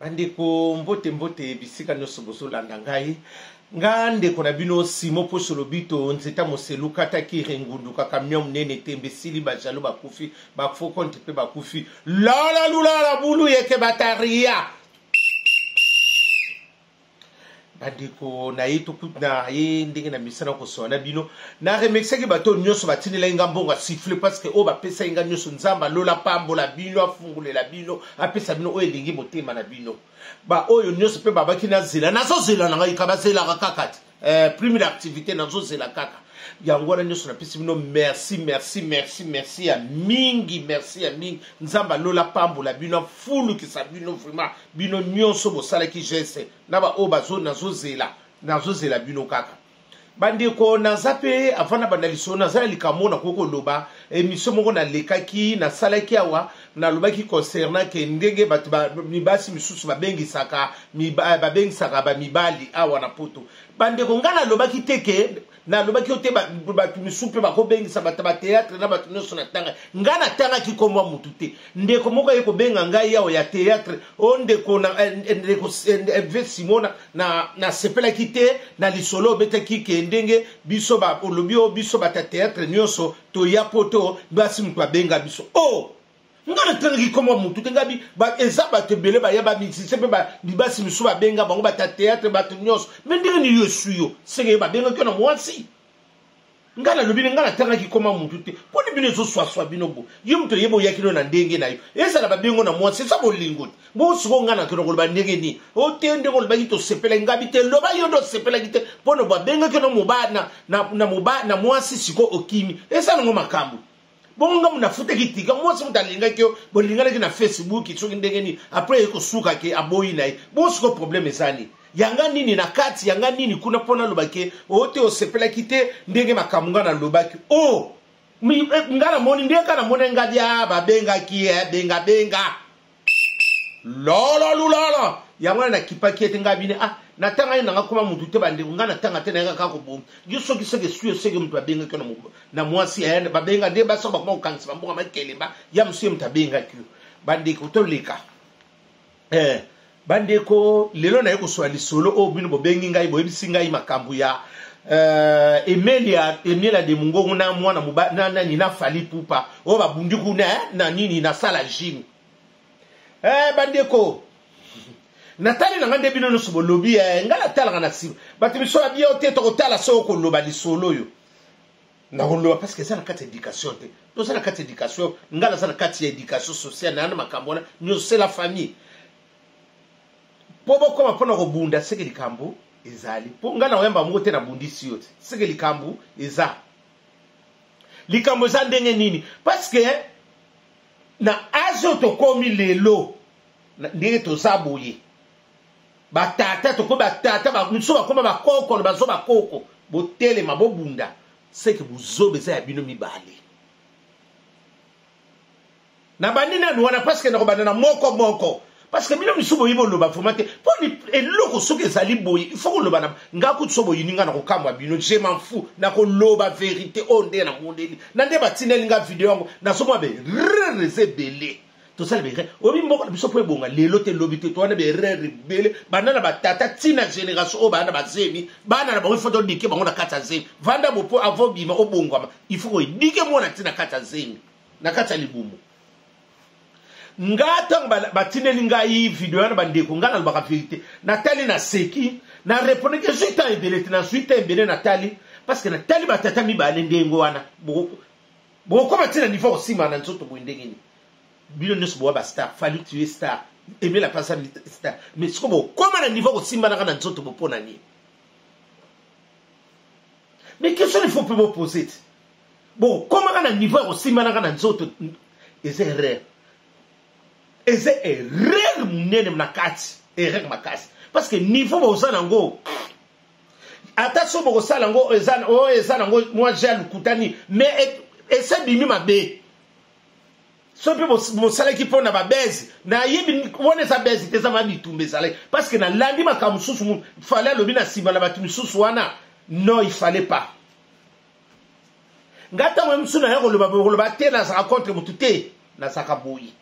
Bandeko, mbote mbote bisika nyonso bozolanda ngai. Nga ndeko na bino Simo Poso Lobito, nzeta moselu kata kire ngundu kaka mio munene tembe sili ba jaloux bakufi ba faux compte pe bakufi lala lulala bulu yeke bataria. Bandeko na ye na ye ndenge na misana kosola na bino, na remerciaki bato oyo nyonso batindelaki nga mbongo ya siffle, parce que oyo bapesaki nga nyonso, Nzambe alola pambola bino, afungolela bino, apesa bino oyo elingi motema na bino. Ba oyo nyonso mpe babaki nazela, nazozela na ngai ka bazelaka kaka te. Prime d'activité nazozela kaka. Yango wana nyonso napesi bino merci, merci, merci, merci ya mingi, merci ya mingi. Nzambe alola pambola bino, afulukisa bino vraiment. Bino nyonso bosalaki geste na ba oyo bazo nazozela, nazozela bino kaka. Bandeko, naza pe avant na banda lisolo, naza na likambo nakoki koloba. Émission moko nalekaki, nasalaki awa, nalobaki concernant ke ndenge bato ba mibasi misusu babengisaka babengisaka ba mibali awa na poto. Bandeko, nga nalobaki te ke nalobaki yo te bato misusu mpe bakobengisa bato ba théâtre na bato nyonso na tanga. Nga natangaki kombo ya motu te. Ndeko moko aye kobenga ngai awa ya théâtre, o ndeko na ndeko V Simona, na nasepelaki te na lisolo obetaki ke ndenge biso ba olobi o biso bato ya théâtre nyonso toya poto basi moto abenga biso. Oh! Nga natangaki kombo ya motu te, nga bi, ba, eza bato ebele baya ba musicien mpe ba basi misusu babenga bango bato ya théâtre bato nyonso. Mais ndenge nini yo eswi yo? Seke ye babengaki yo na mwasi. Nga nalobi ne, nga natangaki kombo ya motu te. Mponi bino ezoswaswa bino bo? Yo moto oyeba oyaki no na ndenge na yo. Ezala babengo na mwasi, eza bolingo te. Bongo sikoyo nga nakende koloba ndenge nini? O te, ndenge olobaki tosepelaki, nga bi te, loba yo nde osepelaki te. Mpo na babengaki no moba, na, na, na moba, na mwasi sikoyo okimi. Eza nango makambo. Bongo nga nafutaki tika mwasi moto alingaki yo, bolinganaki na Facebook soki ndenge nini, après ye kosuka ke aboyi na ye. Bongo sikoyo problème eza nini? Yanga nini na kati, yanga nini kuna mpo naloba ke o te osepelaki te ndenge makambo nga nalobaki. O, nga namoni ndenge nga namoni nga bia babengaki ye, benga benga. Lolo lulolo. Yango wana nakipaki ete nga bine, ah, natanga ye nanga koma mutu te bandeko, nga natanga te nayaka kaka koboma. Yo soki seke eswi yo seke mutu abengaki yo na mwasi ya yane, babenga nde basi bakoma kokangisa bambongo makelemba, ya mosusu ye mutu abengaki yo. Bandeko toleka. Bandeko, lelo naye koswa lisolo oyo bino bobengi ngai, boyebisi ngai makambo ya Emelia, Emelia de Mungongo na mwana moba, na nani, na Fally Ipupa, oyo babundi kuna na nini, na sala gym. Bandeko, natali na nga nde bino nyonso bolobi, nga natalaka na nsima. Bato miso ya bio te, tokotala soko koloba lisolo oyo. Nakoloba parce que eza na kati ya éducation te. Toza na kati ya éducation, nga naza na kati ya éducation sociale, na na makambo wana nyonso, c'est la famille. Po bokoma mpona kobunda seke likambo ezali. Po nga na oyamba moko te nabundisi yo te. Seke likambo eza. Likambo eza ndenge nini? Parce que na age oyo tokomi lelo, ndenge toza boye, batata tokomi batata, miso bakoma bakoko, bazo bakoko, botelema bobunda, seke buzoba eza ya bino mibale. Na bandi nanu wana parce que nakobanda na moko moko. Parce que bino misu boyi boloba vraiment te. Po ni eloko soki ezali boye, il faut koloba na nga kutu so boyini nga na kokamwa bino, je m'en fous. Na koloba vérité oyo nde na mondeli. Na nde batindeli nga video yango, nazomona ba erreur eza ebele. Tosala ba erreur. Oyebi mboka na biso po ebonga lelo te lobi te, towana ba erreur ebele. Banda na ba tata ti na génération oyo bana ba zemi, bana na bango il faut todike bango na kati ya zemi. Vanda bopo avant bima obongwama, il faut koedike mwana ti na kati ya zemi, na kati ya libumu. Nga ntango batindeli ngai video wana bandeko, nga nalobaka vérité. Natali na seki, na répondre que zwi temps ebele te, na zwi temps ebele natali, parce que natali batata mibale ndenge wana. Bokoma ti na niveau kosimba na nzoto boye ndenge nini? Bino nyonso bowa ba star, Fally tu es star, Emile apasa star. Mais siko bokoma na niveau kosimbanaka na nzoto bo pona nini? Mais question il faut pe bo poser te. Bokomaka na niveau ya kosimbanaka na nzoto, eza erreur. Eza erreur monene na kati, erreur makasi. Parce que niveau boza nango, ata so bokosala yango, eza, oyo eza nango mwa jeu lukutani, mais ese bimi mabe. So mpe bosalaki mpo na ba buzz, nayebi wana eza buzz te, eza ma bitumba ezalaki. Parce que nalandi makambo mosusu, fallait alobi na nsima na bato misusu wana, non, il fallait pas. Nga ntango ya mosusu naya koloba, koloba te, nazalaka contre motu te, nazalaka boye.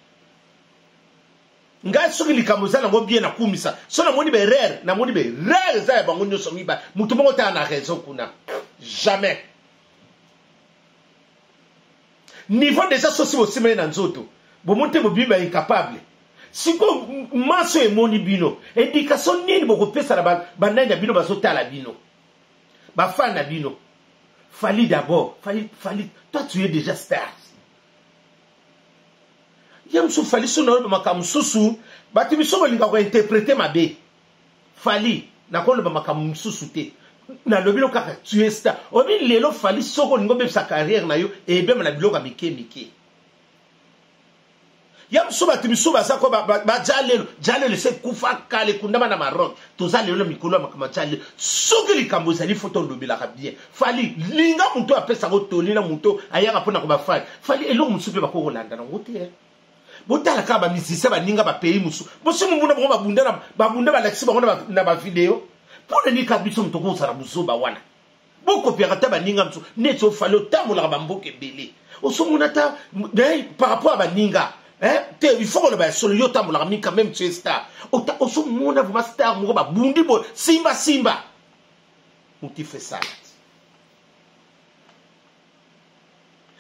Ngai soki likambo eza nango bien nakumisa, so namoni baerreur, namoni baerreur eza ya bango nyonso mibale, moto moko tala na raison kuna jamais. Niveau deja sosi bosima ye na nzoto bomoni te, bobimi ba incapable. Sikoyo maso emoni bino, education nini bokopesa na banani ya bino bazotala bino, bafan na bino? Fally d'abord, Fally, Fally, toi tu es déjà star. Ye mosusu Fally, so naloba makambo mosusu, bato miso bolingaka kointerprete mabe. Fally, nakoloba makambo mosusu te, nalobi no kaka tu es star. Oyebi lelo Fally, soki olingi obebisa carrière na yo, ebema na biloko ya mike mike. Ya mosusu bato misusu baza ko baja lelo, ja lelo ese ekufa kala, ekundama na Maroc. Toza lelo na mikolo ya makambo ya ja lelo. Soki likambo ezali, fo tolobelaka bien. Fally, linga moto apesaka toli na moto ayaka mpona kobafali. Fally, eloko mosusu mpe bakoki kolanda nango te. Botala kaka bamusicien baninga bapays mosusu, bosi momona bango babunda, babunda, balakisi bango na bavideo. Mpo na nini kaka biso moto okozala buzoba wana? Bokopiaka ata baninga mosusu neti ofali otambolaka bamboka ebele, osomona ata par rapport ya baninga te. Il faut koloba ya solo, yo otambolaka mingi quand même, tu es star. Osomona vraiment star moko babundi boye, simba simba motu ife sala te,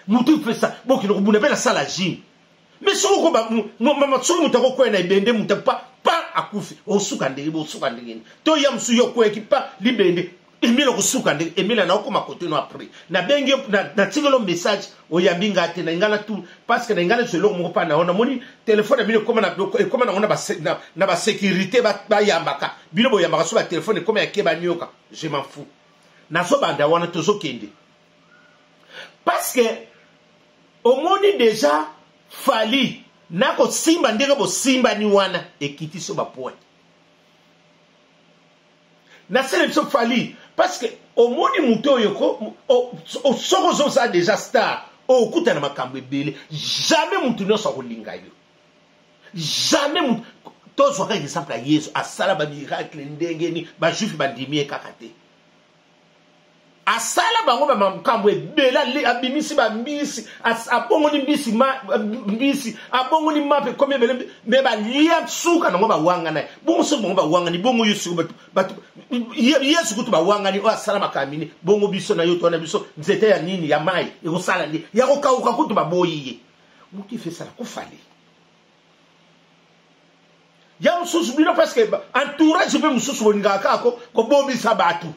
motu ife sala. Bokende kobunda mpe na sala gym, mais soki moto akokwea na ebende, moto pa pa akufi, osuka ndenge bosuka ndenge nini? To ya mosusu yo okweyaki pa libende, Emile okosuka ndenge Emile na okoma kote no. Après nabengi, natikeli message, oyambi nga te. Na ngai tu parce que na ngai nazwa eloko moko mpa na yo. Namoni telefone na bino ekoma nango na basécurité, bayambaka bino, boyambaka so batelefone ekoma ya ke banioka. Je m'en fous, nazobanda wana, tozokende parce que omoni déjà Fally nakosimba ndenge bosimbani wana, ekiti so bapoint nasala biso Fally, parce que omoni moto oyo soki ozozala déjà star, okutana makambo ebele. Jamais motu nyonso akolinga yo, jamais motu. Tozwaka exemple ya Yesu, asala bamiracle ndenge nini, bajuif bandimi ye kaka te. Asala bango bamakambo ebele, abimisi bambisi, abongoli mbisi, mbisi abongoli mape ekomi ebele, me balia, suka nango bawangana ye. Bongo soki bango bawangani, bongo yo siko bato Yesu kutu bawangani oyo asala makambo nini? Bongo biso na yo to na biso nzete ya nini ya mai ekosala nde ya kokauka, kutu baboyi ye. Motu efesala kofale ya mosusu bino, parce que entourage mpe mosusu bolingaka kaka kobomisa bato.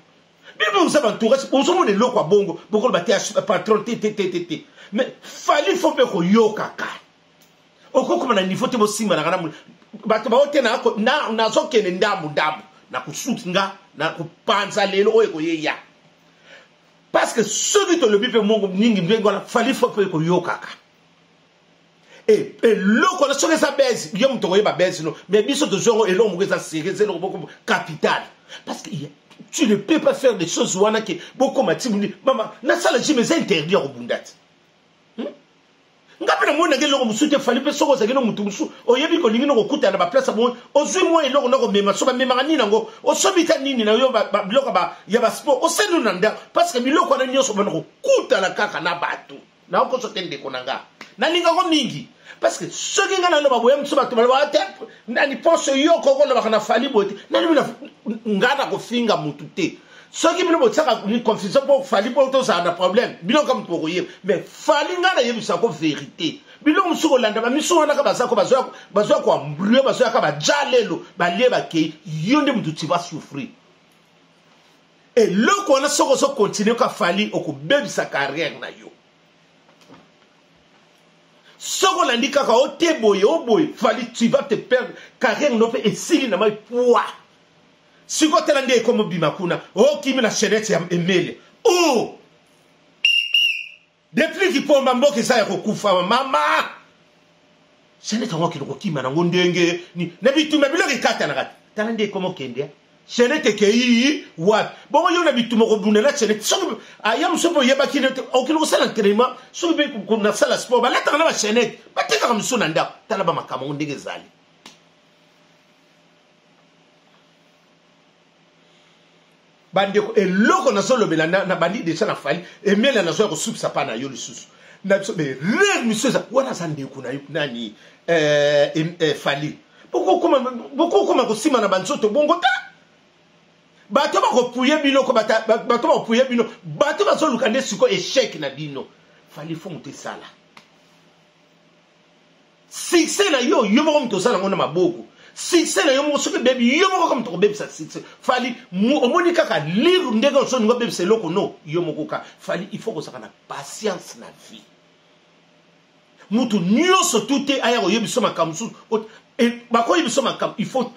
Bino boza baentourage, bozomona eloko ya bongo, bokoloba te patron te te te te te. Mais Fally, faut mpe koyokaka, okokoma na niveau te bosimbanaka na bato bao te. Nazokende ndambu ndambu, nakosuki nga nakopanza lelo oyo ekoyeya, parce que soki tolobi mpe mongo mingi ndenge wana, Fally, faut mpe koyokaka eloko wana. Soki eza bese, yo moto okoyeba bese no, mais biso tozwi yango eloko moko eza sérieux, eza eloko moko capital, parce que tu ne peux pas faire des choses wana ke bokoma ti mama nasala gym, eza interdit ya kobunda ti. Nga mpe namoni nanga eloko mosusu te. Fally mpe, soki ozalaki no motu mosusu oyebi kolingi no kokutana na baplace bongo, ozwi mwa eloko na komema, so bamemaka nini yango, osobi ta nini na yo, biloko ya basport, osali na ndako, parce que biloko wana nyonso bana kokutana kaka na bato. Naokoso te, ndeko na nga, nalingako mingi, parce que soki nga naloba boye mosusu, bato baloba te nani poso yo kokolobaka na Fally boye te. Nalobi nga na kofinga motu te. Soki bino botiaka confusion mpo Fally, mpo tozala na problème, bino ka motu bokoyeba. Mais Fally, nga nayebisako vérité. Biloko mosusu kolanda bamisu wana ka baza ko bazoya koembrouiller, bazoyaka baja lelo balie bakei, yo nde motu tu vas souffrir. Eloko wana, soki ozokontinue ka Fally, okobebisa carrière na yo. Soki olandi kaka o te boye o boye, Fally, tu vas te perdre, carrière no mpe esili na mai poi. Sikoyo tala nde ekomi obima kuna, okimi na chaînette ya Emele o depuis kipomba, mboka eza ya kokufa. Mama chaînette yango akende kokima nango ndenge na bitumba, biloko ekatanaka te. Tala nde ekomi okende, chaînette ekei wapi? Bongo yo na bitumba kobunda na chaînette, soki aya mosusu mpe oyebaki nete okende kosala entraînement, soki mpe nasala sport, balataka na bachaînette, batekaka mosusu na ndako. Tala bamakambo yango ndenge ezali. Bandeko, eloko nazolobela na bandi deja na Fally Emele, nazoya kosukisa mpa na yo lisusu na biso berere miso eza wana. Aza ndeko na yo nani, Fally. Bokokoma kosima na banzoto bongo te. Bato bakopuye bino, bato bakopuye bino, bato bazoluka nde sikoyo échec na bino. Fally, faut moto esala succès na yo, yo moko moto osala yango na maboko. Succès na yo moko soki ebebi, yo moko kaka moto kobebisa succès. Fally, omoni kaka liru ndenge osolinga obebisa eloko no yo moko ka. Fally, il faut kozala na patience na vie. Mutu nyonso tu te aya koyebi biso makambo mosusu, bakoyebi biso makambo, il faut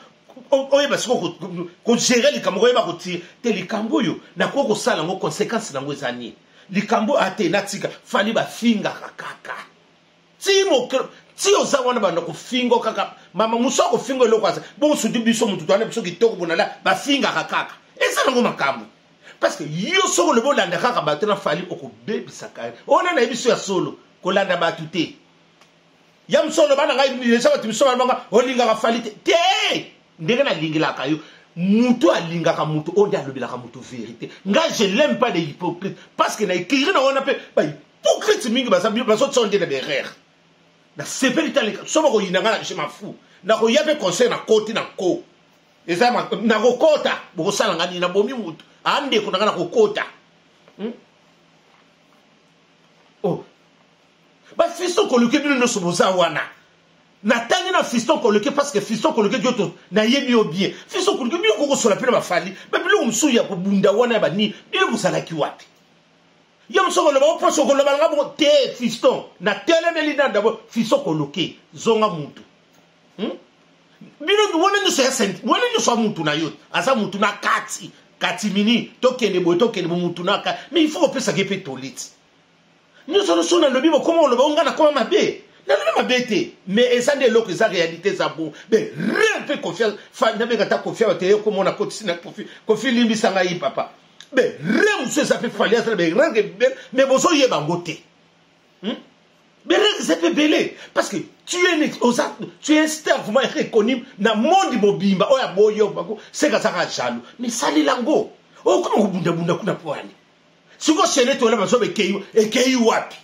oyeba sikoyo kogérer likambo, koyeba kotirer te likambo oyo nakoki kosala yango, conséquence nango eza nini, likambo ate natika. Fally, bafingaka kaka ti ti oza wana, banda kofinga kaka. Mama mosu akofinga eloko aza bongo, surtout biso motu towana biso kitoko bonala, bafingaka kaka, eza nango makambo. Parce que yo soki olobi olanda kaka bato na Fally, okobebisaka oyo nayebi so ya solo. Kolanda bato te ya mosu oloba na ngai deja, bato miso balobanga olingaka Fally te. Te, ndenge nalingelaka yo, mutu alingaka mutu oyo nde alobelaka mutu vérité. Ngai, je l'aime pas de hypocrite, parce que na ekiri na wana mpe bahypocrite mingi bazotia nde na berere. Nasepeli te so bakoyina ngai, je m'en fous. Nakoya mpe conseil, nakoti na ko eza nakokota, bokosala ngai nini? Nabomi mutu andeko na ngai, nakokota. Oh. Bafiston koluke, bino nyonso boza wana, natangi na fiston koluke, parce que fiston koluke dioto nayebi yo bien. Fiston koluke, bino kokosola mpe na bafally, babiloko mosusu ya kobunda wana ya banini, bino bozalaki wapi? Yo mosu okoloba oposo, okoloba nanga bongo te. Fiston, natelemeli nano d'abord. Fiston koluke, zonga mutu. Bino wana nyonso ya wana nyonso ya mutu na yo aza mutu na kati kati mini, tokende boye, tokende bo mutu na kati, mais il faut kopesaka ye mpe toliti nyonso nyonso. Nalobi bokoma oloba o nga nakoma mabe, nalobi mabe te, mais eza nde eloko eza réalité, eza bon. Mais rien mpe confiance, nabenga ata confiance te, ekomona kotisi na Kofi. Kofi, limbisa ngai papa, mais rien mosusu eza mpe Fally aza na berere ebele, mais bozoyeba yango te. Berere eza mpe ebele, parce que tu es un star vraiment reconnu na monde mobimba. Oyo aboyi yo bako seka, azaka jaloux, mais salela yango. Okoma kobundabunda kuna po ani sikoyo chaîne toyela bazoba ekei, ekei wapi?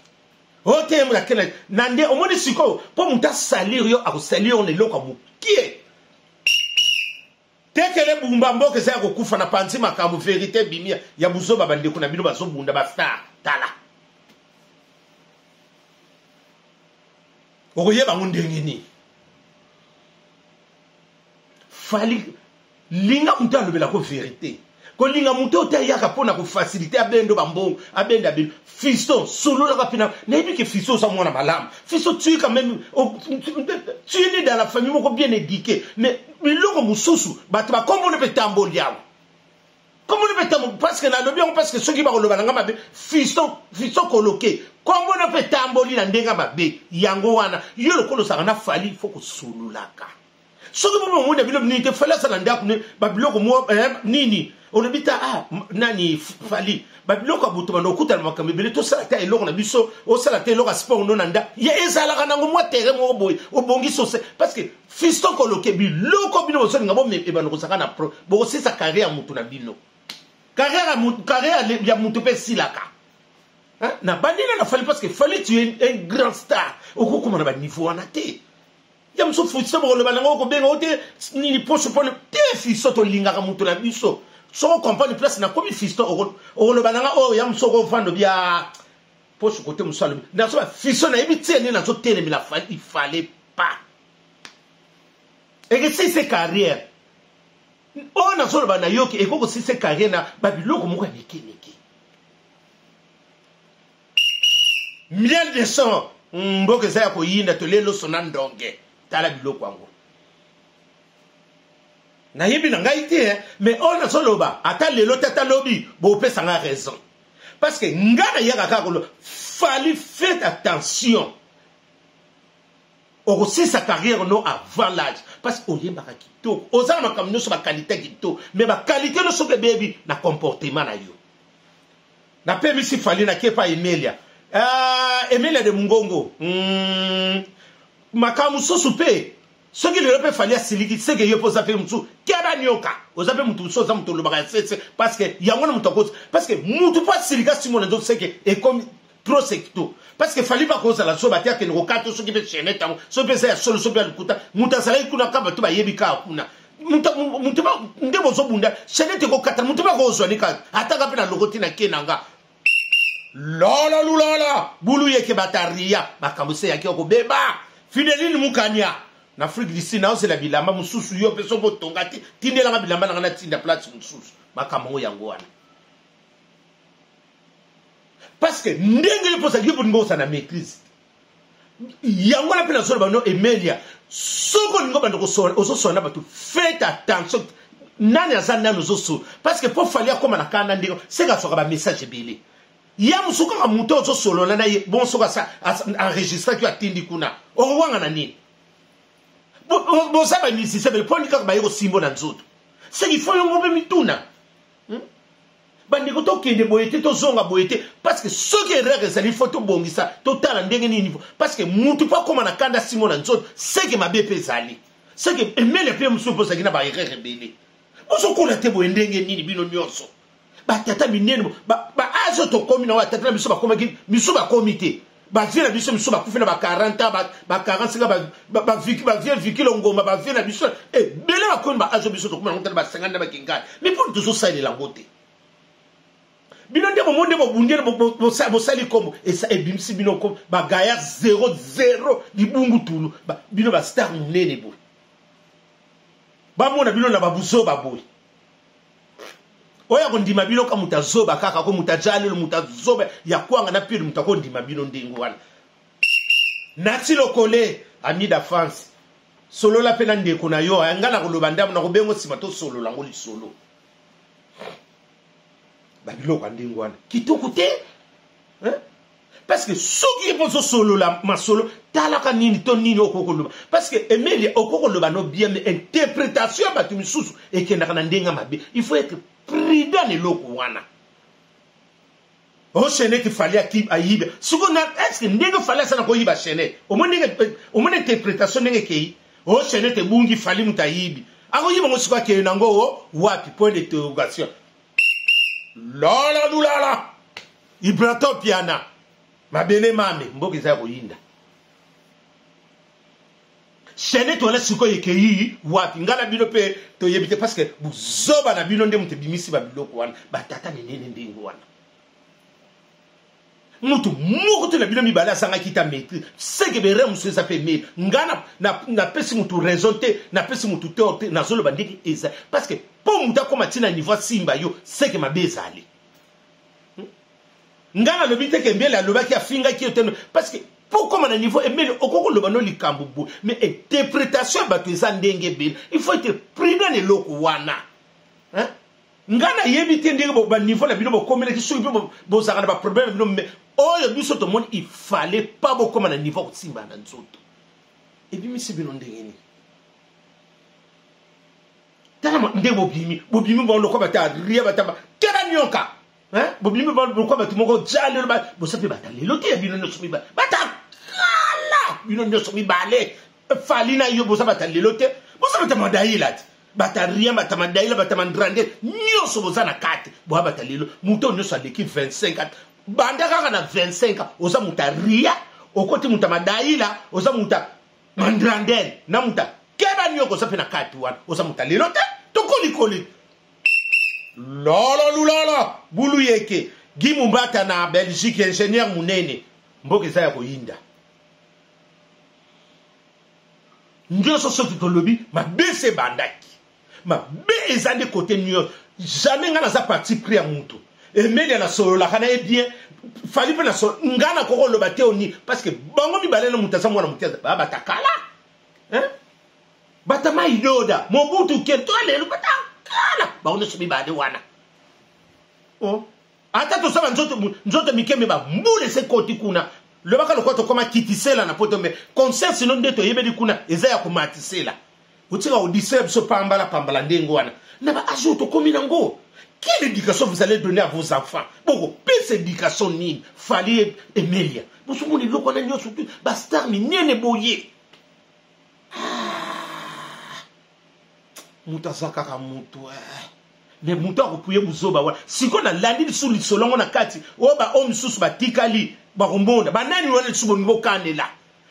Oteyemola kena na nde omoni sikoyo mpo moto asalir yo, akosalir yo na eloko ya mokie. Tekele bumba, mboka eza ya kokufa na panzi makambo, vérité ebimi ya buzoba. Bandeko na bino bazobunda, bastar, tala okoyeba yango ndenge nini? Fally, linga moto alobelako vérité, kolinga moto oyo te ayaka mpona kofaciliter, abendo bambongo, abenda bino. Fiston, sololaka mpena, nayebi ke fiston oza mwana malamu. Fiston, tu es quand même, tu es né dans la famille moko bien éduqué, mais biloko mosusu bato bakombona mpe tamboli awa, kombona mpe tambo, parce que nalobi yango, parce que soki bakoloba na nga mabe, fiston, fiston koloke, kombona mpe tamboli na ndenge mabe. Yango wana yo lokola ozalaka na Fally, faut kosololaka. Soki bo bomoni na bino nini te, Fally asala ndako babiloko mo nini, olobi ta ah, nani Fally, babiloko ya butu banda okutana makambo ebele, tosala te eloko na biso, osala te eloko ya sport no na nda ye ezalaka nango mwa terrain moko boye, obongisi ose. Parce que fiston koloke, biloko bino bozolinga ebanda kozalaka na pro, bokosisa carrière ya mutu na bino, carrière ya mutu mpe esilaka na bandina na Fally, parce que Fally, tu es un grand star, okokoma na baniveau wana te. Ya mosusu fiso bokoloba nango, okobenga o te nini poso mpona te. Fiso, tolingaka moto na biso, soko comprendre place nakomi. Fiston, okoloba nanga oyo ya mosu, okovanda obia poso kote mosu alobi nazo fiso, nayebi tie nde nazotelemela Fally. Il fallait pas ekesise carrière oyo nazoloba na yoki, ekoki kosise carrière na babiloko moko ya mike mike. Miel de son, mboka eza ya koyinda, tolie loso na ndonge. Tala biloko yango, nayebi na ngai te, mais oyo nazoloba, ata lelo te, ata lobi, bopesa nga raison, parce que nga nayaka kaka koloba: Fally, faites attention, okosisa carrière no avant l'âge, parce que oyembaka kitoko, oza na makambo nyonso, baqualité kitoko, mais baqualité nyonso soki ebebi na comportement na yo. Napemisi Fally, nakie pa Emelia, Emelia de Mungongo. Makambo mosusu mpe soki lelo mpe Fally asiliki, seke yo mpe oza mpe mosusu keba nioka, oza mpe motu mosusu, oza motu olobaka ya sese, parce que yango na moto akoti, parce que mutu mpo asilika simona nzoto, seke ekomi. Trop c'est tout. Parce que Fally ba kozala zoba te akende kokata soki mpe chaînette yango, soki mpe eza ya solo, soki mpe ya lokuta. Moto azalaki kuna kaka bato bayebi kaka kuna. Moto nde bozobunda chaînette ekokata, moto mpe akozwa ni kaka ataka mpe na lokoti na ke na nga. Lolo lulolo bulu yeke bataria makambo se yaki okobeba. Fideline Mukanya na Afrique du Sud naozela bilamba mosusu yo mpe soki otonga te tindelanga bilamba na nga natinda place mosusu makambo yango yango wana. Parce que ndenge yo mposa yo bolingo ozala na maîtrise yango wana mpe nazoloba no Emelia, soki olingo banda ozosola na bato, faites attention nani aza nani ozosola, parce que mpo Fally akóma na kanda ndenge seka azwaka bamessage ebele ya mosusu kaka moto ozosolola na ye bon, soki enregistraki atindi kuna okowanga na nini? Boza bamusicien bele mponi kaka baye kosimbo na nzoto, seki fo yongo mpe mituna. Bandeko, tokende boye te, tozonga boye te, parce que soki erreur ezali, fo tobongisa, totala ndenge nini, parce que mutu mpo akóma na kanda simo na nzoto, seke mabe mpe ezali, seke emele mpe mosusu mpo ozalaki na baerreur ebele. Bozokola te boye ndenge nini? Bino nyonso batata minene, baage oyo tokómi na batata na biso bakomaki, misu bakomi te. Bavie na biso misu bakufi na ba 40 ans, ba 45, bavie vikilo ngomba, bavie na biso ebele bakomi baage oyo biso tokómi nango tana ba 50 na bakingai. Mais mpona tozosalela yango te, bino nde bomo nde bobundi, bosali kombo ebimisi bino kombo bagayard 0 0 libungu tulu. Bino bastar monene boye, bamona bino na babuzoba boye, oyo akondima bino ka moto azoba kaka ko moto ajalelo, moto azoba ya kwanga na pile, moto akondima bino ndenge wana. Nati Lokole, ami d'enfance, solola mpe na ndeko na yo. Nga na koloba ndambo na kobengo nsima, tosolola yango lisolo. Babiloko ya ndenge wana kitoko te, parce que soki ye mpo ozosolola masolo, talaka nini to nini okoki koloba, parce que Emelia okoki koloba no bien, mais interprétation ya bato misusu ekendaka na ndenge mabe. Il faut être prudent na eloko wana. O chaînette Fally ayiba sikoyo na est ce que ndenge Fally asala koyiba chaînette, omoni ndenge, omoni interprétation ndenge ekei. O chaînette ebungi, Fally moto ayibi, akoyiba ngo sikoyo akende nango o wapi? Point d'interrogation. Lala lulala Ibrato Piana mabele mame, mboka eza ya koyinda. Chaînette wana sikoyo ekei wapi? Ngai na bino mpe toyebi te, parce que buzoba na bino nde moto ebimisi babiloko wana. Batata minene ndenge wana, mutu moko te na bino mibale azangaki ta maîtrise, seke bere mosusu eza mpe mele. Ngai napesi mutu raison te, napesi mutu tort te, nazoloba ndenge eza, parce que mpo motu akóma ntina niveau asimba yo, seke mabe ezali. Ngai nalobi te ke Mbele alobaki afingaki yo te, parce que mpo okóma na niveau Emele, okoki koloba no likambo boye, mais interprétation ya bato eza ndenge ebele. Il faut être prudent na eloko wana. Ngai nayebi te ndenge baniveau na bino bokomelaki, soki mpe bozalaka na baproblème na bino, mais oyo biso tomoni, il fallait pas bokóma na niveau kosimba na nzoto. Ebimisi bino ndenge nini? Tala nde bobimi, bobimi bao lokwa bata ria, bata keba nyoka, bobimi lokwa bato moko ja lelo bosa mpe bata lelo te ya bino nyonso mibale, bata kala bino nyonso mibale. Fally na yo boza bata lelo te, boza bata madayila te, bata rien, bata madayila, bata mandrandele nyonso boza na kati, boya bata lelo. Moto oyo nyonso aleki 25, banda kaka na 25, oza moto aria, okoti moto ya madayila, oza moto ya mandrandele na moto keba nyoko, oza mpe na kati wana, oza moto ya lelo te. Tokolikoli lolo lulolo bulu yeke Gi Mumbata na Belgique, ingénieur monene. Mboka eza ya koyinda nyonso. Soki tolobi mabe se ebandaki, mabe eza nde kote nyonso. Jamais ngai naza parti pris ya mutu. Emelia nasololaka na ye bien, Fally mpe naso. Ngai nakoki koloba te oni, parce que bango mibale na moto aza mwana motu baya batakala, bata maidoda Mobutu ke to lelo batakala bango nyonso mibale wana. Oh. Ata tosala nzoto, nzoto mike, me bambula ese ekoti kuna, lobaka lokola tokoma kitisela na poto, me concert sino nde toyebeli kuna eza ya komatisela. Otika odistraire biso pambala pambala ndenge wana na baage oyo tokomi nango. Quelle éducation vous allez donner à vos enfants? Bokopesa éducation nini? Fally, Emelia, bozomona eloko wana nyonso, bastar minene boye. Moto aza kaka moto. Mais moto akopuye buzoba wana. Sikoyo nalandi lisusu lisolo yango na kati oyo baoyo misusu batikali bakomona banani wana lisusu bolingi bokanela.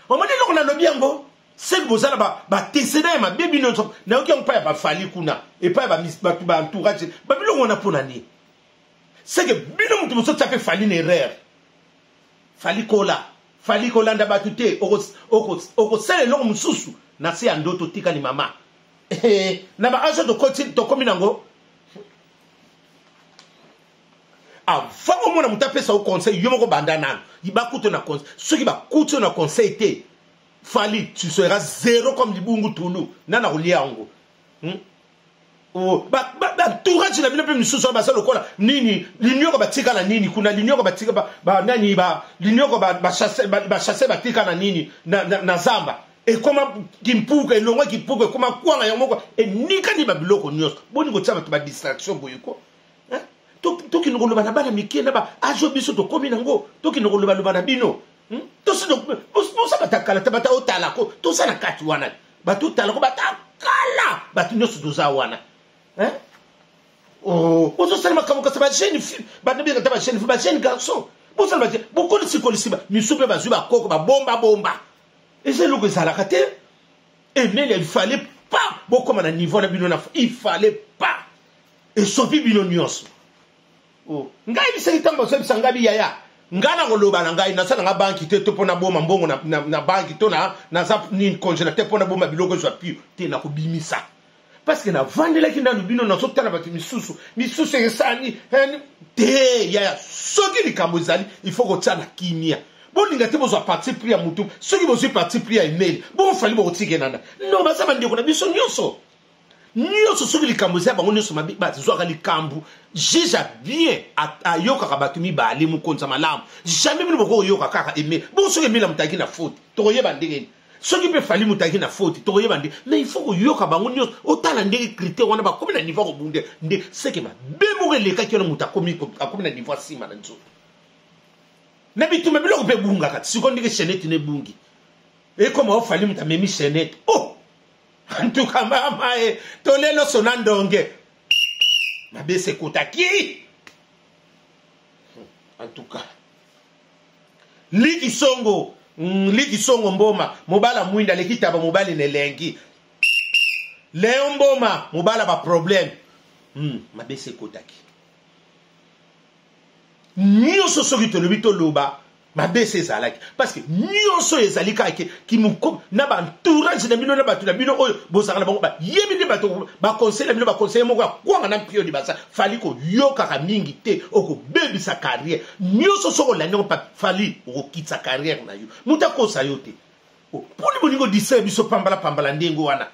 Omoni eloko nalobi yango seke boza na bateseda ya mabe bino nyonso. Nayoki yango epai ya bafali kuna, epai ya bato ba entourage babiloko wana. Mpo na nini? Seke bino moto bozotia mpe Fali na erreur. Fali kola, Fali kolanda bato te, okosala eloko mosusu na se ya ndoto. Tikali mama na ba age tokoti tokomi nango. Avant omona moto apesa yo conseil, yo moko banda nano bakuti na conseil. Soki bakuti yo na conseil te, Fali, tu seras zéro comme libungu tulu nana kolia yango, Oh, baentourage na bino mpe misusu wana baza lokola nini, linioko batika na nini kuna, linioko batika banani, linioko bachasse batika na nini na zamba, ekoma kimpuka, elongwa kimpuka, ekoma kwanga yango moko, enikani babiloko nyonso. Boni kotia bato badistraction boye ko? Tokende koloba na bana mike na ba age biso tokomi nango, tokende kolobaloba na bino. Tosi boza bato ya kala te, bato otalako toza na kati wana, bato otalako, bato ya kala, bato nyonso toza wana. Ozosala makambo kasi bajeune fille, banabengaka ta bajeune fille, bajeune garçon, bosala bokolisi misu mpe bazwi bakoko babombabomba. Eza eloko ezalaka te. Emele, il fallait pas bokóma na niveau na bino na, il fallait pas. Esopi bino nyonso. Oh. Ngai bisaki ntango bazoyebisa ngai biyaya, ngai na koloba na ngai nasala nga banki te, to mpo naboma mbongo na banki, to naza nini, congélateur mpo naboma biloko ezwa pio te, nakobimisa parce que navandelaki nanu bino, nazotala bato misusu misusu esani te. Yaya, soki likambo ezali, il faut kotia na kimia. Bolinga te bozwa parti pris ya mutu. Soki bozwi parti pris ya email, bofali bokotikenana. Non, baza bandeko na biso nyonso nyonso. Soki likambo eza, bango nyonso mabe bazwaka likambo. Juge ya bien ayokaka bato mibale. Mokonzi ya malamu, jamais bino bokoyoka kaka email. Bongo soki email ya moto ayaki na faute, tokoyeba ndenge nini? Soki mpe Fali moto ayaki na faute, tokoyeba nde? Mais il faut koyoka bango nyonso, otala ndenge critère wana bakomi na niveau ya kobunde nde seke mabe moko elekaki wana, moto akomi na niveau asima na nzoto na bitumba, biloko mpe ebungaka. Sikoyo ndenge chaînette na ebungi, ekoma ofali moto amemi chaînette. Oh, en tout cas, mama e tolelo so na ndonge mabe sekotaki. En tout cas, liki songo, liki songo mboma mobala mwinda aleki taba mobali na elengi. Leon Mboma mobala baproblème, mabe sekotaki nyonso. Soki tolobi, toloba mabe se ezalaki parce que nyonso ezali kaka kimuko na baentourage na bino, na bato na bino oyo bozalaka na bango, bayebi nde bato baconseil na bino, baconseil moko ya kwanga na mpioni. Baza Fali koyokaka mingi te, okobebisa carrière nyonso. Soki olandi yango, Fali, okokitisa carrière na yo. Moto akosa yo te. Mponi bolingo distraire biso pambala pambala ndenge wana?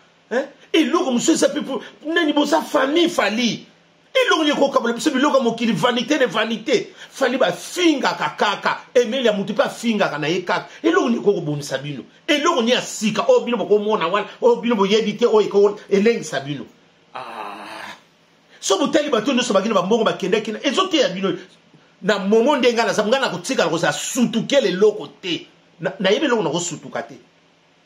Eloko mosusu eza mpe nani, boza famille. Fali, eloko nini ekokabola biso? Biloko ya mokili, vanité de vanité. Fali bafingaka kaka emeli ya motu mpe afingaka na ye kaka. Eloko nini ekokobomisa bino? Eloko nini ya sika oyo bino bokomona wana, oyo bino boyebi te, oyo elengisa bino? Ah. So botali bato nyonso bakini bambongo bakendaki na ezoteya bino na momo nde ngai naza, ngai nakotikala kozala sutukela eloko te. Nayebi eloko nakosutuka te,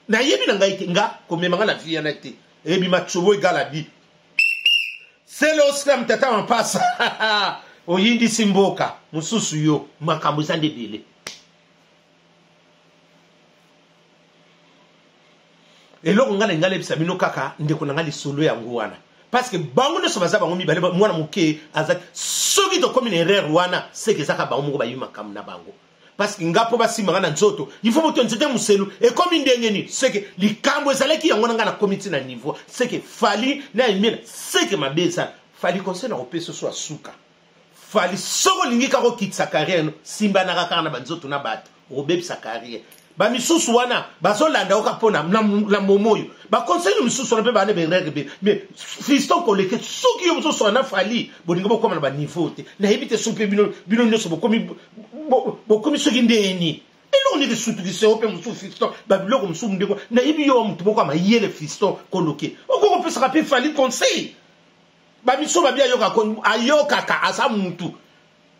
nayebi na ngai te. Nga komema ngai na vie yana te, ebima tsobo egala bi selo oslam tata mampasa oyindisi mboka mosusu. Yo makambo eza nde ebele. Eloko ngai na ngai nayebisa bino kaka, ndeko na ngai, lisolo yango wana parce que bango nyonso baza bango mibale, mwana moke aza. Soki tokómi na erreur wana, seke ezaka bango moko bayebi makambo na bango parce que nga mpo basimba nga na nzoto, il faut moto nzete moselu ekomi ndenge nini? Seke likambo ezalaki yango na ngai nakomi ntina niveau seke Fali na Emile, seke mabe eza. Fali, conseil na kopesa so asuka. Fali, soki olingi kaka okitisa carrière no, simbanaka kaka na banzoto na bato, okobebisa carrière. Bamisusu wana bazolanda yoka mpo na momo oyo baconseil misusu wana mpe bana berere be. Mais fiston koleke, soki yo bozoswaka na Fali, bolingi bokóma na baniveau te. Nayebi te soki mpe bino nyonso bokomi soki ndeni eloko nini esutukisa yo mpe mosusu. Fiston, babiloko mosusu ndeko nayebi yo wa motu moko ya mayele. Fiston koloke, okoki kopesaka mpe Fali conseil. Bamiso babi ayokaka, ayokaka aza mutu.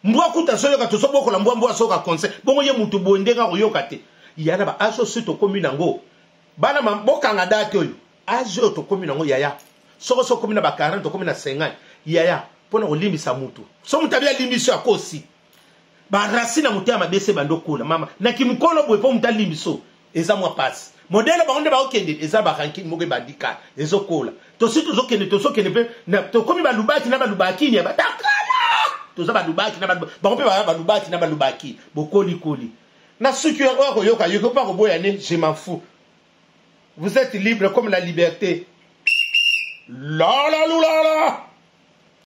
Mbwa kuta azoyoka, tozobokola mbwa, mbwa azoyoka conseil. Bongo ye mutu boye, ndenge akoyoka te? Ya na baage oyo tokómi nango, bana bokanga date oyo, age oyo tokómi nango, yaya, soko so okomi na ba 40, okomi na 50, yaya. Mpo na kolimbisa mutu, so moto abi alimbisi yo, akosi. Baracine ya motema mabe se bando kola mama na kimokolo boye. Mpo moto alimbiso eza mwa pasi. Modele bango nde bakokende, eza barancune moko ebandika, ezokola. Tosi tozokende, tozokende mpe tokomi balubaki na balubakini ya batakala. Toza balubaki na bango mpe baya balubaki na balubaki bokolikoli na suki oyo akoyoka yoki mpo akoboya ne, je m'en fous. Vous êtes libre comme la liberté. La la la la.